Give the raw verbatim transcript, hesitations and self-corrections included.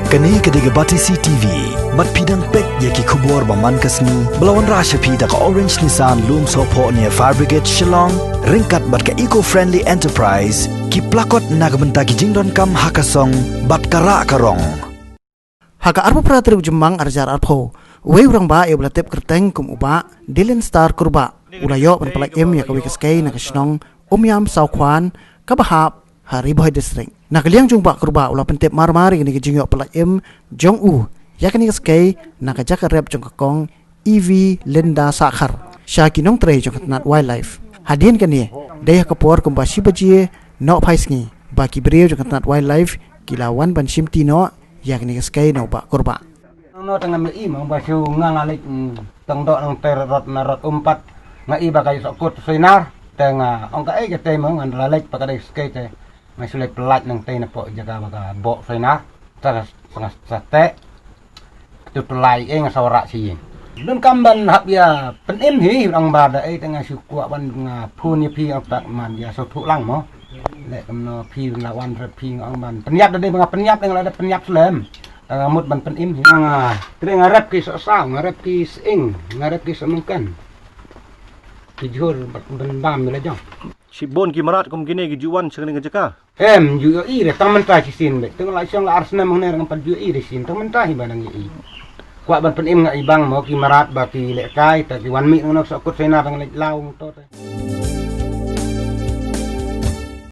Kane ka dei ka Batesi T V. Bad phi dang peit ïa ki khubor ba man ka sngi ba la wanrah sha phi da ka Orange Nissan Lumsohphoh near Fire Brigade Shillong, ryngkat bad ka Eco Friendly Enterprise, ki plakot na ka bynta ki jingdonkam ha ka song bad ka rah ka rong. Ha ka arphew phra tarik u Jymmang arhajar arphew, uwei u rangbah ïa uba la tip kyrteng kum u Bah Dylan Star Kurbah u la ïoh ban pyllait im ïa kawei ka skei na ka shnong Umiam Sawkhwan kaba hap ha Ri Bhoi District. Na ka liang jong u Bah Kurbah u la pyntip mar mar ïa kane ka jingïoh pyllait im jong u ïa kane ka skei na ka jaka rep jong ka Kong Evi Linda Sahkhar sha ki nongtrei jong ka tnat Wildlife. Hadien kane, dei ha ka por kumba shi baje nohphai sngi ba ki briew jong ka tnat Wildlife ki la wan ban shimti noh ïa kane ka skei na u Bah Kurbah. Nang no tang ngam ïohi mo ba shu nga nga leit, mm, tang doh nang te rot na rot umpat nga i ba ka i sokut Soinar te nga ong ka ei ka te mo ngan la leit ba ka dei skei te nga shu leit pyllait nang te na pok jaka ba ka bok Soinar ta ka sa te tu pyllait ei nga sawrak si ïing. Dun kam ban hap ïa pynim hi ong ba da ei te nga shu kwah ban nga phun ïa phi ong tak man ïa sawthuh lang mo. Leh kumno phi la wan rep phi nga ong ban pynïap da dei ba nga pynïap dei nga la da pynïap slem. Nga mut ban pynim hi nga, tre nga rep ki sa saw, nga rep ki sing, nga rep ki sa mengkan. Ki jhur ban bam la jong. Shibun ki mrad kum kine ki ju wan sha kane ka jaka. Em, ju ïohi re tang mynta ki sin be. Tang la shong la ar snem hangne nga pat ju ïohi re sin tang mynta hi ba nang ïohi. Kwah ban pynim nga i bang mo ki mrad ba ki lehkai ta ki wan mih nang sokut Soinar tang leh law to te.